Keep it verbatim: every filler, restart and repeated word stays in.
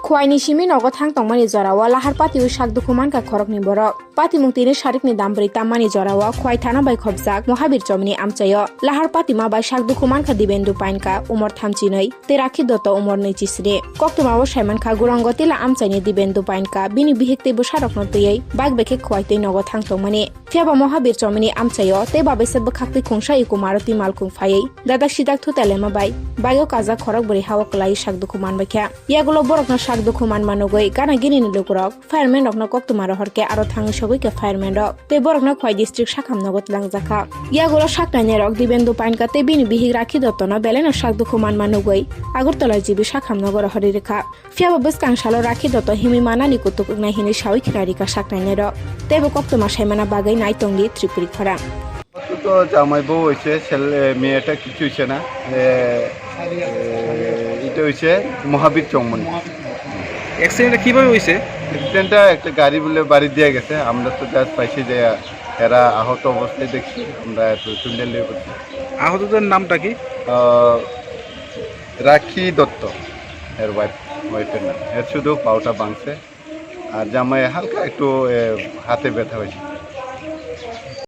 Khwai ni simi nogo thang tongmani jorao lahar patio sak dukhu mankha khoroknwi borok. Patimung tini sarikni dam bwrwi tammani jorao khwai thana bai khopjak Mohabir Chomini amchaio lahar patima bai sak dukhu mankha Dibendu Painka, umor thamchinwi, tei Rakhi Dotto, umor nwichi sni. Koktwmao saimankha Gurango Tila amchaini Dibendu Painka bini bihik tei bwsarokno twiwi bike bai khe khwai twi nogo thang tongmani. Phiyaba Mohabir Chomini amchaio tei babaisa bwkhaktwi khungsa Iku Maruti malkhung phaiwi dadak sidak thutelema bai bike-o kajak khorok bwrwi hao kwlaiwi sak dukhu manbaikha. Yagulo borokno sak dukhu manma nugwi gana ginini lukurok fireman rokno koktwma rohor khe aro thangwi sogwi kha fireman rok tei borokno Khwai district sakham nogo twlangjakha. Yagulo sak nainai rok Dibendu Painka tei bini bihik Rakhi Dotto no belaino sak dukhu manma nugwi Agartala G B sakham nogo rohorwi rwkha. Phiyaba bwskang salo Rakhi Dotto himwi manani kutuk wngnai hinwi sawi khna rikha sak nainai rok. Teibo koktwma saimana bagwi nai tongdi Tripuri khorang. তো জামাই বউ হয়েছে, ছেলে মেয়েটা কিছু হয়েছে না। এ, এ, এটা হয়েছে মহাবীর চৌমনি। অ্যাক্সিডেন্টটা কিভাবে হয়েছে? অ্যাক্সিডেন্টটা একটা গাড়ি বলে বাড়ি দিয়ে গেছে, আমরা তো জাস্ট পাইছি যে এরা আহত অবস্থায় দেখছি, আমরা এত চুন্ডেল নিয়ে করছি। আহতদের নামটা কি? আহ, রাখি দত্ত, এর ওয়াইফ, ওয়াইফের নাম। এর শুধু পাওটা ভাঙছে, আর জামাই হালকা একটু, এ, হাতে ব্যথা হয়েছে।